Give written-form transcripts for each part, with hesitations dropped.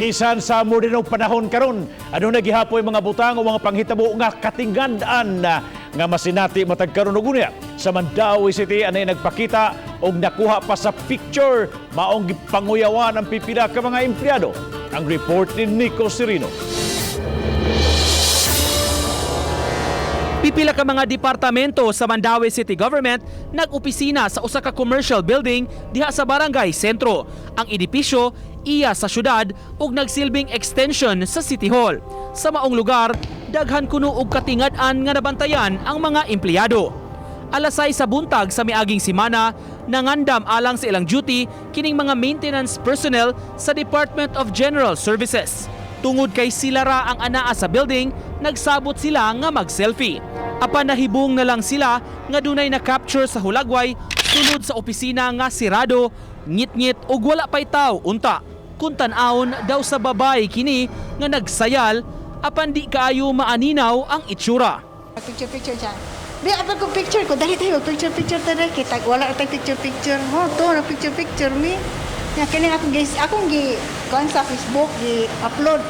Bisan sa modernong panahon karon, aduna gihapoy mga butang o mga panghitabo nga katingad-an na nga masinati matag karon ug unya. Sa Mandaue City, anay nagpakita og nakuha pa sa picture maong gipanguyawan ang pipila ka mga empleyado. Ang report ni Nico Serino. Pipila ka mga departamento sa Mandaue City Government nag-opisina sa usa ka commercial building diha sa Barangay Sentro. Ang edipisyo iya sa syudad ug nagsilbing extension sa City Hall. Sa maong lugar, daghan kuno og katingad-an nga nabantayan ang mga empleyado. Alas 6 sa buntag sa miaging simana, nangandam alang sa ilang duty kining mga maintenance personnel sa Department of General Services. Tungod kay sila ra ang anaa sa building, nagsabot sila nga mag-selfie. Apan nahibong na lang sila nga dunay na-capture sa hulagway sulod sa opisina nga sirado, ngit-ngit ug wala pay taw unta. Kung tan-awon, daw sa babae kini nga nagsayal, apan di kaayo maaninaw ang itsura. Picture picture siya. Di apa ko picture ko, dali tayo picture picture tara kita, wala tay picture picture. Mo to na picture picture mi. Ya kini akong guys, akong gi kuan sa Facebook, gi upload.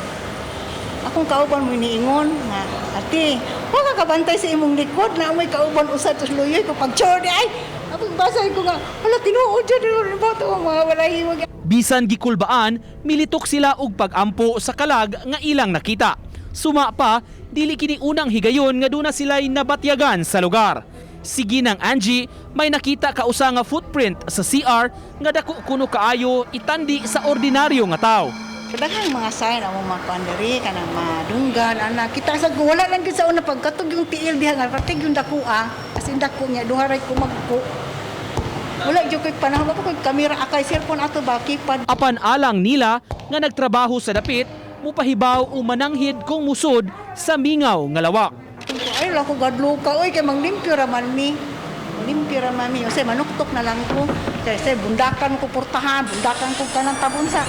Akong kauban mo niingon nga, "Ate, wa ka kabantay sa imong likod na may kauban usa tos luyoy ko pag di ay." Ako basa ko nga, "Hala, tinuod jud ba to mga walay hiwag." Bisan gikulbaan, militok sila og pag-ampo sa kalag nga ilang nakita. Suma pa, dili kini unang higayon nga duna sila'y nabatyagan sa lugar. Si Ginang Angie, may nakita kausa nga footprint sa CR nga dako kuno kaayo itandi sa ordinaryo nga tao. Daghang mga sign ang mga kuan diri, kanang madunggan ana kita sa wala lang gid sa una pagkatog yung tiil diha nga patig yung dako, ah, as in dako niya, duha ray kumagko. Wala jud koy panahon pa koy kamera, akay cellphone ato ba, keypad. Apan alang nila nga nagtrabaho sa dapit, mupahibaw o mananghid kung musod sa mingaw nga lawak. Ay la ko gadluka oy, kay manglimpyo ra man mi, limpyo ra man mi. Usay manuktok na lang ko kay say bundakan ko portahan, bundakan ko kanang tabon sa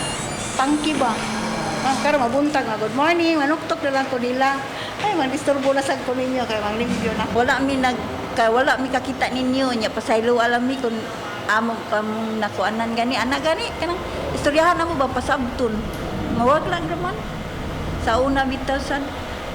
tangki ba. Ah, karon mabuntag nga, "Good morning," manuktok na lang ko nila. "Ay, man disturbo na sad ko ninyo kay manglimpyo na." Wala mi nag ka, wala mi kakita ninyo nya, pasaylo alam mi kung amo kamong nakuanan gani ana gani kanang istoryahan amo ba, pasabton mawag lang raman sa una bitaw sad,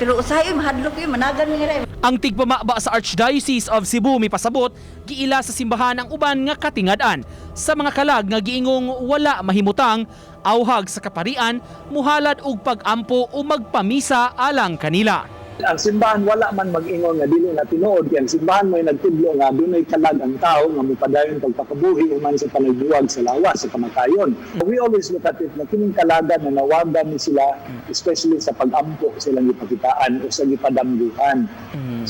pero usahay uy, mahadlok uy, managan mi nga. Ang tigpamaba sa Archdiocese of Cebu mipasabot, giila sa simbahan ang uban nga katingad-an. Sa mga kalag nga giingong wala mahimutang, auhag sa kaparian muhalad og pag-ampo o magpamisa alang kanila. Ang simbahan wala man mag-ingon nga dili na tinuod, kay ang simbahan mo'y nagtudlo nga dunay kalag ang tao nga mopadayon pagpakabuhi human sa panagbuwag sa lawas sa kamatayon. We always look at it na kining kalagan na nawagan ni sila, especially sa pag-ampo silang gipakitaan o sa gipadamguhan.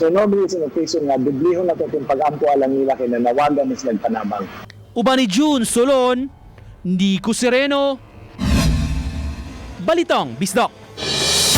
So normally it's an occasion nga dublihon na to itong pag-ampo alang nila kay nanawagan ni sila panabang. Uban ni June Solon, Nico Sereno, Balitang Bisdak.